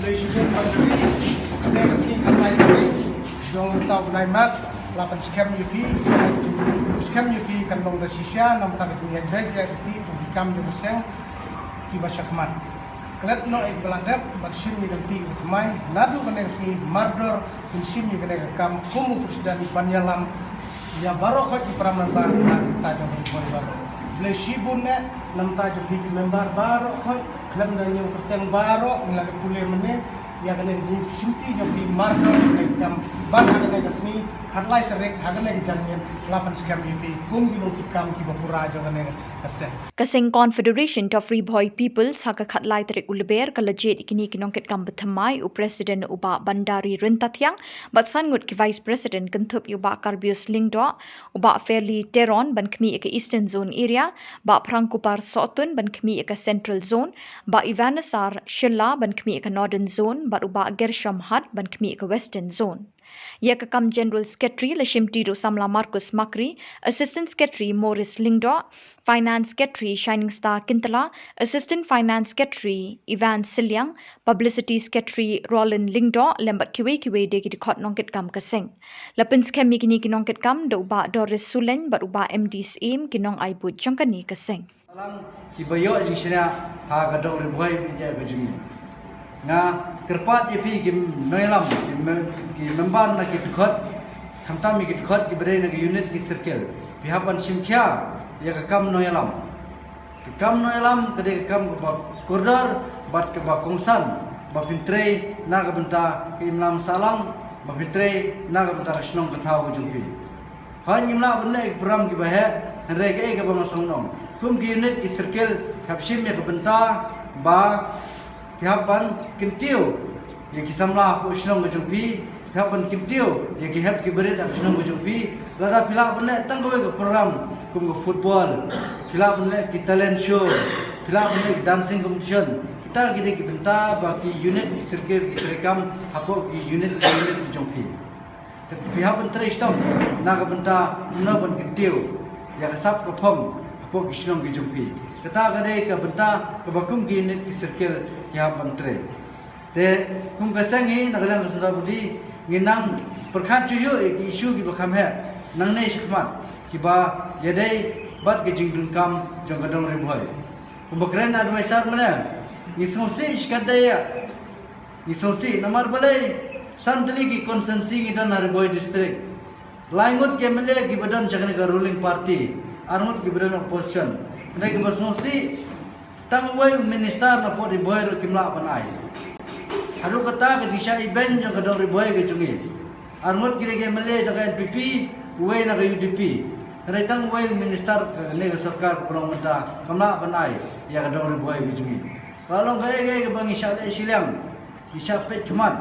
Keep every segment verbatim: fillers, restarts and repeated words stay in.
Kane ka sngi khatlai tarik jong mynta u bnai March la pynskhem ïa phi, skhem ïa phi kan long da shisha namar ka jingïaid beit ïaid lynti jong ki kam jong ka seng kiba shakhmat. Klet noh ïa kiba la dep bad shim ïa ka lynti kiba thymmai. Naduh kane ka sngi mardor ngin shim ïa kane ka kam kum u president ban ïalam ïa baroh khoit ki para member na ka bynta jong ka ri baroh. Khublei shibun eh na ka bynta jong phi ki member baroh khoit. Khlem da ñiew kyrteng baroh ngi la dep pule mynne ïa kane ka jingshimti jong phi mardor kane ka kam. Bad ha kane ka sngi khatlai tarik ha kane ka janmiet la pynskhem ïa phi kum ki nongkitkam kiba pura jong kane ka seng. Ka seng Confederation of Ri Bhoi Peoples ha ka khatlai tarik u Lber ka la jied ïa kine ki nongkitkam ba thymmai, u president u Bah Bandari Ryntathiang bad san ngut ki vice president, kynthup ïa u Bah Karbius Lyngdoh, u Bah Fairly Teron ban khmih ïa ka Eastern Zone area, Bah Phrangkupar Sohtun ban khmih ïa ka Central Zone, Bah Evanessar Shylla ban khmih ïa ka Northern Zone bad u Bah Gershom Hutt ban khmih ïa ka Western Zone. Ïa ka kam General Secretary la shimti da u samla Marcus Makri, Assistant Secretary Maurice Lyngdoh, Finance Secretary Shining Star Kyntala, Assistant Finance Secretary Evan Sylliang, Publicity Secretary Roland Lyngdoh lem bad kiwei kiwei de ki dkhot nongkitkam ka seng. La pynskhem ïa kine ki nongkitkam da u Bah Doris Sulein bad u Bah M D Syiem, ki nongai buit jong kane ka seng. Salang kiba ïoh jingshaniah ha ka dong Ri Bhoi India ka jong ngi. Nga kyrpad ïa phi ki nongïalam, ki mem-, ki member na ki dkhot, khamtam ïa ki dkhot kiba dei na ki unit ki circle. Phi hap ban shim khia ïa ka kam nongïalam. Ka kam nongïalam ka dei ka kam kaba kordor bad kaba kongsan ba phin trei na ka bynta ka imlang sahlang, ba phin trei na ka bynta ka shnong ka thaw ka jong phi. Hooid ngim lah ban leh ki program kiba heh, hynrei kaei kaba nga sngewthuh, kum ki unit ki circle hap shim ïa ka bynta ba phi hap ban kyntiew ïa ki samla hapoh shnong ka jong phi, phi hap ban kyntiew ïa ki hep ki barit ha ka shnong ka jong phi. Lada phi lah ban leh tang kawei ka program kum ka football, phi lah ban leh ki talent show, phi lah ban leh ki dancing competition. Kita ki dei ki bynta ba ki unit ki circle ki treikam hapoh ki unit ki unit ki jong phi. Phi hap ban trei shitom na ka bynta kumno ban kyntiew ïa ka sap ka phong hapoh ki shnong ki jong phi. Kata ka dei ka bynta kaba kum ki unit ki circle ki hap ban trei. Te kum ka seng hi na ka liang ka Central Body ngi nang pyrkhat shuh shuh ïa ki issue kiba kham heh nangne shakhmat kiba ïadei bad ka jingdonkam jong ka dong Ri Bhoi. Kumba kren advisor mynne, ngi sngewsih shikatdei ïa Ngi sngewsih namar balei san tylli ki constituency ngi don ha Ri Bhoi District. Lai ngut ki M L A kiba don sha kane ka ruling party, ar ngut kiba don opposition. Kane kiba sngewsih tang uwei u minister na pdeng Ri Bhoi ruh kim lah ban ai. Haduh kata ka jingshah ibeiñ jong ka dong Ri Bhoi ka jong ngi. Ar ngut ki dei ki M L A na ka N P P, uwei na ka U D P. Hynrei tang uwei u minister kane ka sorkar kaba long mynta kam lah ban ai ïa ka dong Ri Bhoi ka jong ngi. Ka long kaei kaei kaba ngi shah leh shiliang, ngi shah peit khmat.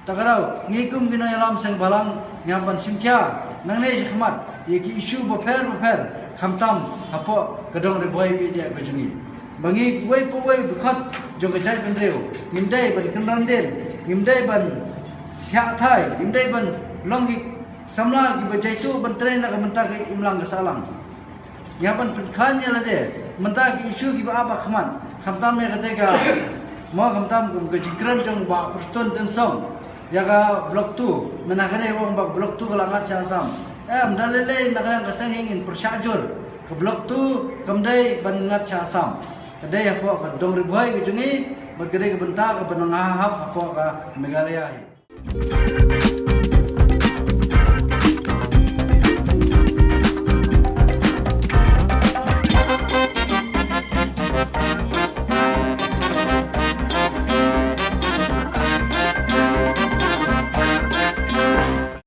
Ta ka daw ngi kum ki nongïalam seng bhalang ngi hap ban shim khia nangne shakhmat ïa ki issue bapher bapher khamtam hapoh ka dong Ri Bhoi India ka jong ngi. Ba ngi uwei pa uwei u dkhot jong ka jaitbynriew ngim dei ban kynran dien, ngim dei ban thiah thai, ngim dei ban long ki samla kiba jaituh ban trei na ka bynta ka imlang ka sahlang. Ngi hap ban pynkhlaiñ ïa lade mynta ki issue kiba ap ha khmat, khamtam ïa kata ka, mo khamtam kum ka jingkren jong Bah Prestone Tynsong ïa ka Block two, mynta kane u ong ba Block two ka la ngat sha Assam. Em, da lei lei na ka liang ka seng hi ngin pyrshah jur, ka Block two kam dei ban ngat sha Assam. Ka dei hapoh ka dong Ri Bhoi ka jong ngi bad ka dei ka bynta kaba nang hap hapoh ka Meghalaya hi.